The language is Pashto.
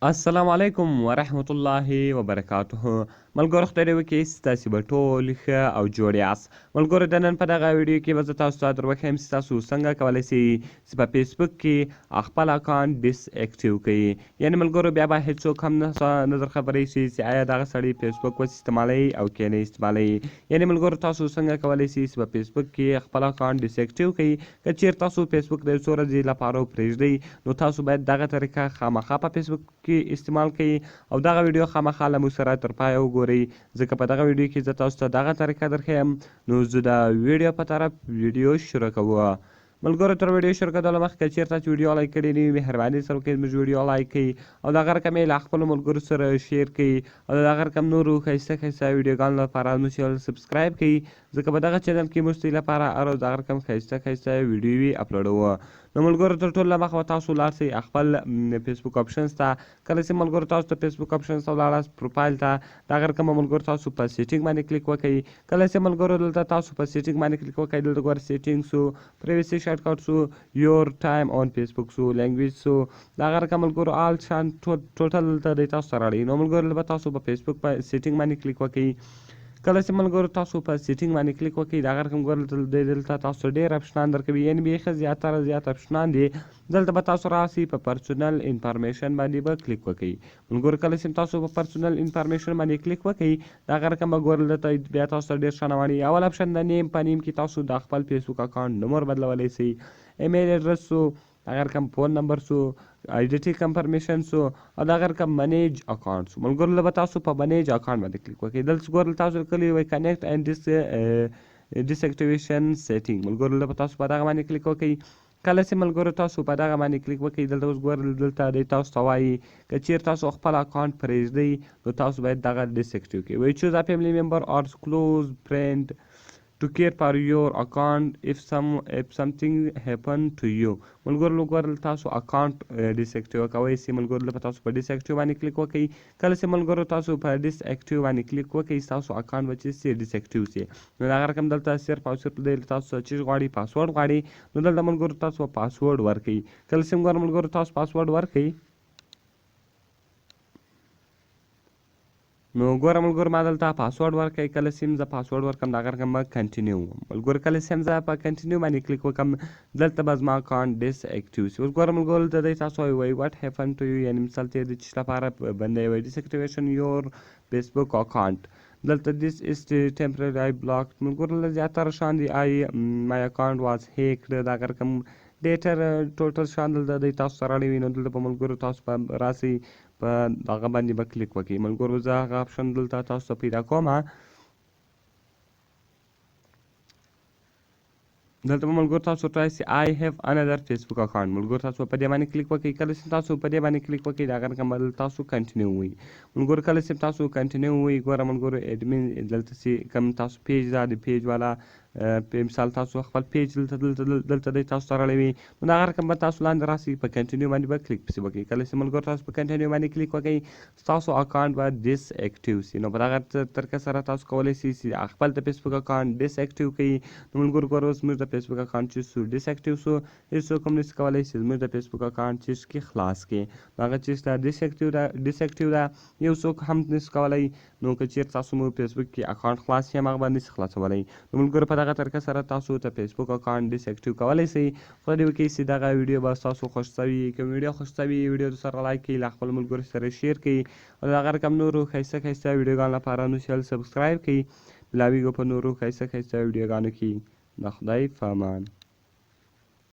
السلام علیکم ورحمت الله وبرکاته ملګرو، خدای دې وکړي ستاسې به ټول ښه او جوړ یاست. ملګرو، د نن په دغه ویډیو کې به زه تاسو ته در وښیم چې تاسو څنګه کولی شئ چې په فیسبوک کې خپل اکاونټ ډیس اکټیو کړئ. یعنې ملګرو، بیا به هیڅوک هم نه در خبرئ شي چې آیا دغه سړی فیسبوک اوس استعمالوي او که نه استعمالوي. یعنې ملګرو، تاسو څنګه کولی شئ چې په فیسبوک کې خپل اکاونټ ډیس اکټیو کړئ. که چیرې تاسو فیسبوک د یو څو ورځې لپاره پرېږدئ، نو تاسو باید دغه طریقه خامخا په فیسبوک کې استعمال کړئ او دغه ویډیو خامخا له موږ سره تر پایه وګورئ، ځکه په دغه ویډیو کې زه تاسو ته دغه طریقه درښیم. نو زه د ویډیو په طرف ویډیو شروع کوو. ملګرو، تر ویډیو شروع کېدلو مخکې، که چیرې تاسو ویډیو لایک کړې نه وي، مهرباني سره وکړئ زموږ ویډیو لایک کړئ او دغه رقم یې له خپلو ملګرو سره share کړئ او دغه رقم نورو ښایسته ښایسته ویډیوګانو لپاره زموږ چینل subscribe کړئ، ځکه په دغه چینل کې موږ ستاسو لپاره هر ورځ دغه رقم ښایسته ښایسته ویډیوې اپلوډوو. نو ملګرو، تر ټولو له مخه به تاسو لاړ شئ خپل فیسبوک options ته. کله چې ملګرو تاسو ته فیسبوک options ته ولاړاست، پروفایل ته، دغه رقم به ملګرو تاسو په setting باندې کلیک وکړئ. کله چې ملګرو دلته تاسو په setting باندې کلیک وکړئ، دلته ګوره setting سو، privacy shortcut سو، your time on Facebook سو، language سو، دغه رقم ملګرو all شان total دلته دی تاسو ته راړي. نو ملګرو، به تاسو په فیسبوک په setting باندې کلیک وکړئ. کله چې ملګرو تاسو په setting باندې کلیک وکړئ، دغه رقم ګوره دلته تاسو ډېر اپشنان درکوي، یعنې بیخي زیاتره زیات اپشنان دي. دلته به تاسو راسئ، په personal information باندې به کلیک وکړئ. ملګرو، کله چې تاسو په personal information باندې کلیک وکړئ، دغه رقم به ګوره دلته بیا تاسو ته ډېر شیان راوړي. اول option د name، په name کې تاسو د خپل فیسبوک اکاونټ نومر بدلولی شئ، email address سو، دغه رقم phone number سو، identity confirmation سو او دغه رقم manage account سو. ملګرو، له به تاسو په manage account باندې کلیک وکړئ. دلته ګورل تاسو لیکلي وای connect and deactivation setting. ملګرو، له به تاسو په دغه باندې کلیک وکړئ. کله چې ملګرو تاسو په دغه باندې کلیک وکړئ، دلته اوس ګورل دلته دی تاسو ته وایي که چیرې تاسو خپل اکاونټ پرېږدئ، نو تاسو باید دغه deactive کړئ. وایي choose a family member or close friend to care for your account if something happen to you. ملګرو، وګورل تاسو اکاونټ deactive کوئ سي. ملګرو، له تاسو په deactive باندې کلیک وکړئ. کله چې ملګرو تاسو په deactive باندې کلیک وکړئ، تاسو اکاونټ به چې سي deactive سي. نو دغه رقم دلته صرف او صرف دی تاسو چې غواړي پاسورډ غواړي. نو دلته ملګرو تاسو پاسورډ ورکړئ. کله چې ملګرو تاسو پاسورډ ورکړئ، نو ګوره ملګرو، ما دلته پاسورډ ورکړی. کله چې زه پاسورډ ورکړم، دغه رقم به continue. ملګرو، کله چې زه په continue باندې کلیک وکړم، دلته به زما اکاونټ deactive شي. اوس ګوره ملګرو، دلته دی تاسو وایي what happen to you، یعنې مثال ته د څه لپاره بندی وایي deactivation your Facebook account. دلته this is temporary block. ملګرو، له زیاتره شان دی I my account was hacked، دغه رقم ډیټر total شان دلته دی تاسو سره راړي. نو دلته په ملګرو تاسو په راسئ، په دغه باندې به کلیک وکړئ. ملګرو، زه هغه option دلته تاسو ته پیدا کوم. دلته به ملګرو تاسو ته راسي I have another Facebook account. ملګرو، تاسو په دې باندې کلیک وکړئ. کله چې تاسو په دې باندې کلیک وکړئ، دغه رقم به تاسو continue وي. ملګرو، کله چې تاسو continue وي، ګوره ملګرو، ادمین دلته چې کوم تاسو page دا د page والا په مثال تاسو خپل page دلته دی تاسو ته راړوي. نو دغه رقم به تاسو لاندې راسي، په continue باندې به کلیک پسې وکړئ. کله چې ملګرو تاسو په continue باندې کلیک وکړئ، ستاسو اکاونټ به deactive سي. نو په دغه طریقه سره تاسو کولی شئ چې خپل د فیسبوک اکاونټ deactive کړئ. نو ملګرو، ګوره اوس زموږ د فیسبوک اکاونټ چې سو deactive سو، هیڅوک هم نشي کولی چې زموږ د فیسبوک اکاونټ چې کې خلاص کړي. هغه چې دا deactive ده، deactive ده، یو څوک هم نشي کولی. نو که چیرې تاسو مو فیسبوک کې اکاونټ خلاص شي، هم هغه به نشي خلاصولی. نو ملګرو، په دغه طریقه سره تاسو ته فیسبوک اکاونټ deactive کولی شئ. خدای دې وکړي چې دغه ویډیو به تاسو خوښ سوي. که ویډیو خوښ سوي، ویډیو سره لایک کړئ، له خپلو ملګرو سره share کړئ او دغه رقم نورو ښایسته ښایسته ویډیوګانو لپاره نو چینل subscribe کړئ. ملاویږو په نورو ښایسته ښایسته ویډیوګانو کې. د خدای په امان.